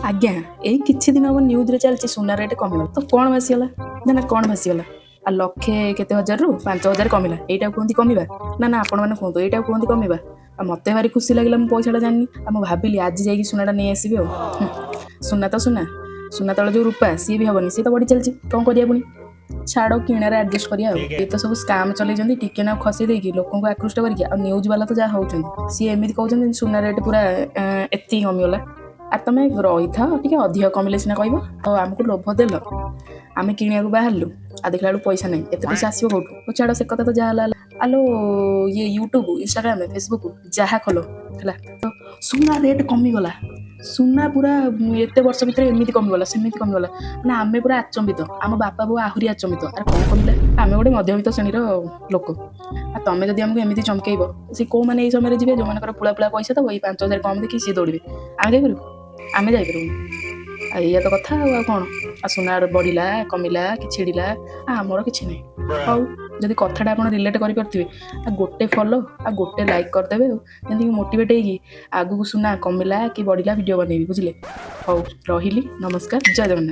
ଆଜ୍ଞା, ଏଇ କିଛି ଦିନ ହବ ନ୍ୟୁଜ୍ରେ ଚାଲିଛି ସୁନା ରେଟ୍ କମିଗଲା। ତ କ'ଣ ଭାସିଗଲା ନା ନା, କ'ଣ ଭାସିଗଲା? ଆଉ ଲକ୍ଷେ କେତେ ହଜାରରୁ 5,000 କମିଲା, ଏଇଟାକୁ କୁହନ୍ତି କମିବା? ନା ନା, ଆପଣମାନେ କୁହନ୍ତୁ, ଏଇଟାକୁ କୁହନ୍ତି କମିବା? ଆଉ ମୋତେ ଭାରି ଖୁସି ଲାଗିଲା। ମୁଁ ପଇସାଟା ଜାଣିନି, ଆଉ ମୁଁ ଭାବିଲି ଆଜି ଯାଇକି ସୁନାଟା ନେଇ ଆସିବି। ଆଉ ସୁନା ତ ସୁନା, ସୁନା ତଳେ ଯେଉଁ ରୂପା, ସିଏ ବି ହବନି, ସିଏ ତ ବଢ଼ି ଚାଲିଛି। କ'ଣ କରିବା ପୁଣି? ଛାଡ଼, କିଣାରେ ଆଡ଼ଜଷ୍ଟ କରିବା। ଆଉ ଏ ତ ସବୁ ସ୍କାମ୍ ଚଲେଇଛନ୍ତି, ଟିକେ ନା ଖସେଇ ଦେଇକି ଲୋକଙ୍କୁ ଆକୃଷ୍ଟ କରିକି। ଆଉ ନ୍ୟୁଜ୍ ବାଲା ତ ଯାହା ହଉଛନ୍ତି, ସିଏ ଏମିତି କହୁଛନ୍ତି ସୁନା ରେଟ୍ ପୁରା ଏତିକି କମିଗଲା। ଆରେ ତମେ ରହିଥାଅ ଟିକେ, ଅଧିକ କମିଲେ ସିନା କହିବ। ଆଉ ଆମକୁ ଲୋଭ ଦେଲ, ଆମେ କିଣିବାକୁ ବାହାରିଲୁ, ଆଉ ଦେଖିଲା ବେଳକୁ ପଇସା ନାହିଁ। ଏତେ ପଇସା ଆସିବ କୋଉଠୁ? ହଉ ଛାଡ଼ ସେ କଥା, ତ ଯାହା ହେଲା ହେଲା। ଆଲୋ, ଇଏ ୟୁଟ୍ୟୁବ, ଇନଷ୍ଟାଗ୍ରାମ, ଫେସବୁକ୍ ଯାହା ଖୋଲ ହେଲା ତ ସୁନା ରେଟ୍ କମିଗଲା, ସୁନା ପୁରା ଏତେ ବର୍ଷ ଭିତରେ ଏମିତି କମିଗଲା, ସେମିତି କମିଗଲା। ମାନେ ଆମେ ପୁରା ଆଚମ୍ବିତ, ଆମ ବାପା ବୋଉ ଆହୁରି ଆଚମ୍ବିତ। ଆରେ କ'ଣ କମିଲା? ଆମେ ଗୋଟେ ମଧ୍ୟବିତ୍ତ ଶ୍ରେଣୀର ଲୋକ, ଆଉ ତମେ ଯଦି ଆମକୁ ଏମିତି ଚମକେଇବ, ସେ କୋଉମାନେ ଏଇ ସମୟରେ ଯିବେ? ଯୋଉମାନଙ୍କର ପୁଳା ପୁଳା ପଇସା ଥବ, ଏଇ 5,000 କମ୍ ଦେଖି ସିଏ ଦୌଡ଼ିବେ। ଆମେ ଯାଇପାରିବୁ? ଆମେ ଯାଇପାରିବୁନି। ଆଉ ଏଇଆ ତ କଥା। ଆଉ ଆଉ କ'ଣ? ଆଉ ସୁନା ବଢ଼ିଲା, କମିଲା କି ଛିଡ଼ିଲା, ଆମର କିଛି ନାହିଁ। ହଉ, ଯଦି କଥାଟା ଆପଣ ରିଲେଟ୍ କରିପାରୁଥିବେ, ଆଉ ଗୋଟେ ଫଲୋ ଆଉ ଗୋଟେ ଲାଇକ୍ କରିଦେବେ, ଆଉ ଯେମିତିକି ମୋଟିଭେଟ୍ ହେଇକି ଆଗକୁ ସୁନା କମିଲା କି ବଢ଼ିଲା ଭିଡ଼ିଓ ବନେଇବି, ବୁଝିଲେ? ହଉ, ରହିଲି, ନମସ୍କାର, ଜୟ ଜଗନ୍ନାଥ।